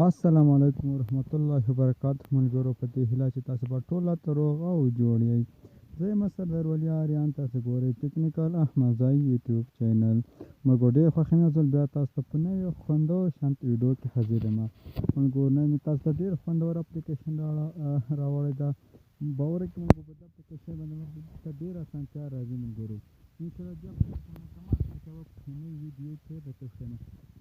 السلام علیکم ورحمت الله وبرکاته ملګرو، په دې هیله چې تاسو به ټول روغ او جوړ یئ. زه یم سردار ولي آریان، تاسو ګورئ ټیکنیکل احمدزی یوټیوب چینل. ملګرو، ډېر خوښ یم یو ځل بیا تاسو ته په نوې خوندور شانت ویډیو کې حاضر یم. ملګرو، نن مې تاسو ته ډېر خوندور اپلیکیشن راوړی ده. باور وکړئ ملګرو، په دې اپلیکیشن باندې موږ ته ډېره اسانتیا راځي. ملګرو، انشاءالله دې اپلیکیشن مکمل طریقه به په نوې ویډیو کې درته وښیم.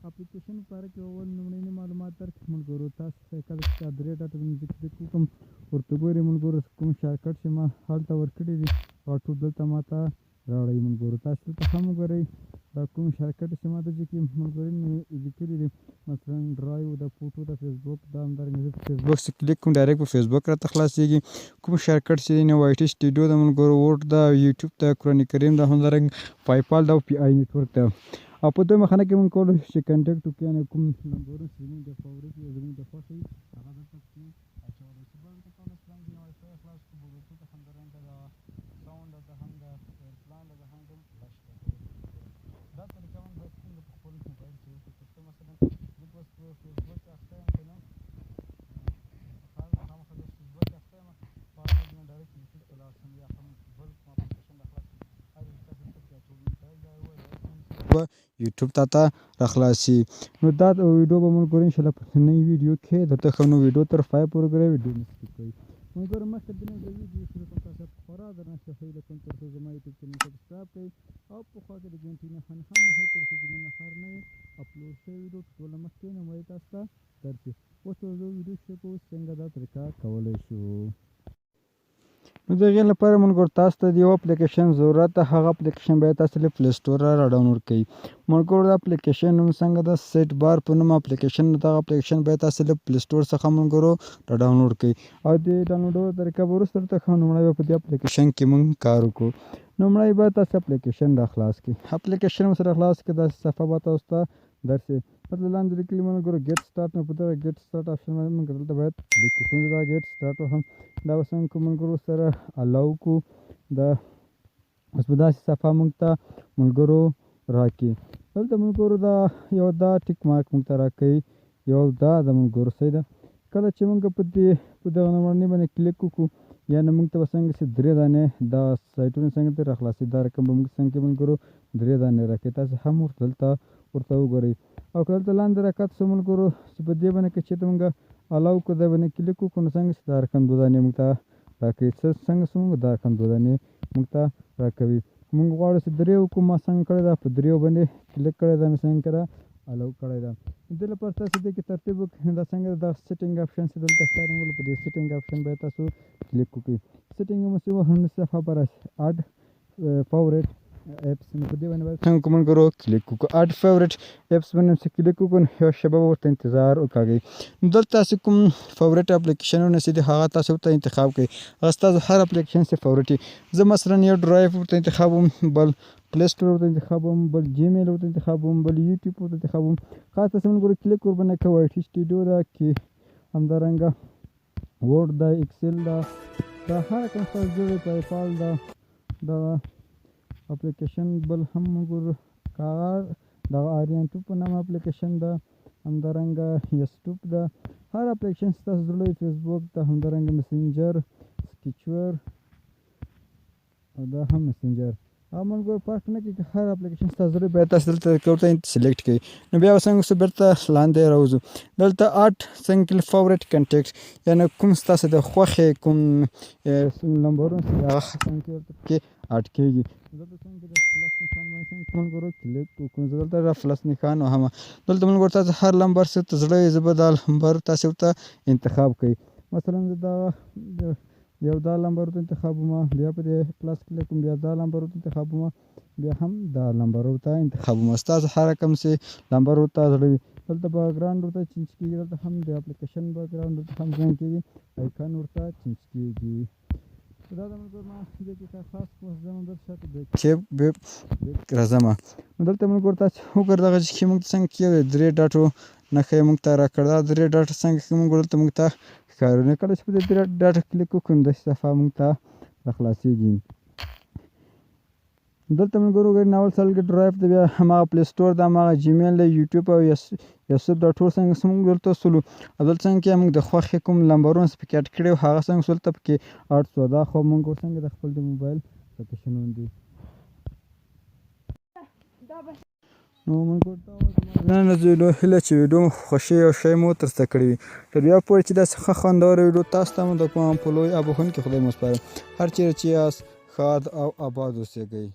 اپلیکیشن په اړه کې اول لومړني معلومات درکړم. ملګرو، تاسو کله چې دا درې ډاټه باندې زه کلیک وکړم، ورته ګورئ ملګرو، کوم شارټکټ چې ما هلته ورکړي دي هغه ټول دلته ما ته راوړئ. ملګرو، تاسو دلته هم وګورئ، دا کوم شارټکټ چې ما دلته کې ملګري لیکلي دي، مثلا ډرایو د فوټو د فیسبوک دا، همدارنګه زه په فیسبوک څخه کلیک کوم، ډایرکټ په فیسبوک راته خلاصېږي. کوم شارټکټ چې دی، نو وای ټي سټوډیو د ملګرو، ورډ ده، یوټیوب ده، قرآن کریم ده، همدارنګه پایپال ده او پی آی نېټورک ده. او په دویمه خانه کې موږ کولی شو چې کنټکټ وکړو، یعنې کوم نمبرونه چې زموږ د فیورټ یا زموږ د خوښې هغه دلته پکې اچولی شو. بل دلته کولی شو لاندې وای فای خلاص کړو، بلوټوت، همدارنګه د ساونډ ده، هم د ایرپلان ده، هم د فلش ده. دا طریقه موږ باید څنګه په خپل موبایل کې وکړو، تر څو مثلا زه اوس په فیسبوک کې اخته یم، که نه خامخا زه فیسبوک کې اخته یم، غواړم چې ډایرکټ یوټیوب ته لاړ شم یا هم بل کوم اپلیکیشن را خلاص کړم، هر یو تاسو دلته پکې اچولي به یوټیوب ته ته راخلاصي. نو دا ویډیو به موږ ګورو انشاءالله په نوې ویډیو کې درته ښیم. نو ویډیو تر پای پورې ګورئ، ویډیو نه سکیپ کړئ. ملګرو، مخکې د نوې ویډیو شروع کوم، تاسو په خورا درنښت هیله کوم تر څو زما یوټیوب چینل سبسکرایب کړئ او په خوا کې د ګنټې نښان هم وهئ، تر څو زموږ هر نوې اپلوډ شوې ویډیو ټوله مخکې لومړی تاسو ته درشي. اوس به ویډیو شروع کوو، څنګه دا طریقه کولی شو. نو د هغې لپاره ملګرو تاسو ته د یو اپلیکیشن ضرورت ده. هغه اپلیکیشن باید تاسو له پلی سټوره را ډاونلوډ کړئ. ملګرو، د اپلیکیشن نوم څنګه ده؟ سیټ بار په نوم اپلیکیشن. دغه اپلیکیشن باید تاسو له پلی سټور څخه ملګرو را ډاونلوډ کړئ او د ډاونلوډولو طریقه به وروسته درته ښیم. لومړی به په دې اپلیکیشن کې موږ کار وکړو. لومړی به تاسو اپلیکیشن را خلاص کړئ. اپلیکیشن مو سره خلاص کړئ، داسې صفحه به تاسو ته درشي. دلته لاندې لیکلي ملګرو ګیټ سټارټ. نو په دغه ګیټ سټارټ آپشن باندې موږ دلته باید کلیک وکړو. دا ګیټ سټارټ هم دا به څنګه کوو ملګرو، سره الاو کو. دا اوس به داسې صفحه موږ ته ملګرو راکړي. دلته ملګرو دا یو دا ټیک مارک موږ ته راکوي، یو دا د ملګرو، صحیح ده. کله چې موږ په دې په دغه لومړني باندې کلیک وکړو، یعنې موږ ته به څنګه چې درې دانې دا سایټونه څنګه دي راخلاصي، دا رقم به موږ څنګه ملګرو درې دانې راکوي. تاسو هم ورته دلته ورته وګورئ. او که دلته لاندې راکښته شو ملګرو، چې په دې باندې که چېرته موږ الاو کړو، دا باندې کلیک وکړو، نو څنګه چې دا رقم دوه دانې موږ ته راکوي. څه څنګه چې موږ دا رقم دوه دانې موږ ته راکوي. موږ غواړو چې درې وکړو، ما څنګه کړی ده، په دریو باندې کلیک کړی ده، مې څنګه کړه الاو کړی ده. د دې لپاره تاسو دې کې ترتیب وکړئ. دا څنګه دا سیټینګ آپشن چې دلته ښکاري ملګرو، په دې سیټینګ آپشن باید تاسو کلیک وکړئ. سیټینګ مو چې وهو، نو صفحه به راشي اډ فیورټ اپس. نو په دې باندې باید څنګه کوم ملګرو کلیک وکړو. اډ فیورټ اپس باندې چې کلیک وکړو، نو یو شېبه به ورته انتظار وکاږئ. نو دلته تاسو کوم فیورټ اپلیکیشنونه چې دي هغه تاسو ورته انتخاب کړئ. هغه ستاسو هر اپلیکیشن چې فیورټ وي. زه مثلا یو ډرایو ورته انتخابوم، بل پلی سټور ورته انتخابوم، بل جیمیل ورته انتخابوم، بل یوټیوب ورته انتخابوم. خاص تاسو ملګرو کلیک ورباندې کوئ. وای ټي سټوډیو ده کې، همدارنګه ورډ ده، اکسل ده، دا هر کوم ستاسو جوړ پایپال ده، دا اپلیکیشن. بل هم وګورو کار دغه آریان ټو په نامه اپلیکیشن ده، همدارنګه یسټوپ ده. هر اپلیکیشن ستاسو زړه وي، فیسبوک ده، همدارنګه مسنجر، سکیچور او دا هم مسنجر. هغه ملګرو فرق نه کوي، که هر اپلیکیشن ستاسو زړه باید تاسو دلته ورته سلیکټ کړئ. نو بیا به څنګه څه بیرته لاندې راوځو. دلته اډ څنګه فیورټ کنټیکټ، یعنې کوم ستاسو د خوښې کوم نمبرونه چې هغه څنګه ورته پکې اډ کېږي. دلته څنګه د پلس نښان باندې څنګه ملګرو کلیک وکړو. زه دلته د پلس نښان وهم. دلته ملګرو تاسو هر لمبر څه ته زړه وي، زه به دا لمبر تاسو ورته انتخاب کړئ. مثلا زه دا یو دا لمبر ورته انتخابوم، بیا په دې پلس کلیک کوم، بیا دا لمبر ورته انتخابوم، بیا هم دا لمبر ورته انتخابوم. ستاسو هر رقم چې لمبر ورته زړه وي. دلته بکګراوند ورته چینج کېږي، دلته هم د اپلیکیشن بکګراوند ورته هم ځان کېږي، آیکن ورته چینج کېږي. دا د ملګرو ما دې کې کار خاص کوم، زه هم دلته شاته بیک چې بیک راځم. نو دلته ملګرو تاسو وګورئ دغه چې موږ څنګه کې درې ډاټو نښه یې موږ ته راکړه. دا درې ډاټو څنګه کې موږ دلته موږ ته ښکاري. نو کله چې په دې درې ډاټو کلیک وکړو، نو داسې صفحه موږ ته راخلاصېږي. دلته ملګرو ګورئ ناول سلګ ډرایو د بیا هماغه پلی سټور د هماغه جیمیل د یوټیوب او یوسف دا ټول څنګه موږ دلته سولو او دلته څنګه کې موږ د خوښې کوم لمبرونه څه پکې اډ کړي او هغه څنګه دلته پکې اډ سو. دا خو موږ څنګه د خپل د موبایل لوکیشنونه دي. نو موږ نن زه هیله چې ویډیو مو خوښي او شی مو ترسره کړې وي. تر بیا پورې چې داسې ښه خوندوره ویډیو تاسو ته مو د کوم په لوی او بښونکي خدای مو سپارم. هر چېرې چې یاست ښاد او آباد اوسېږئ.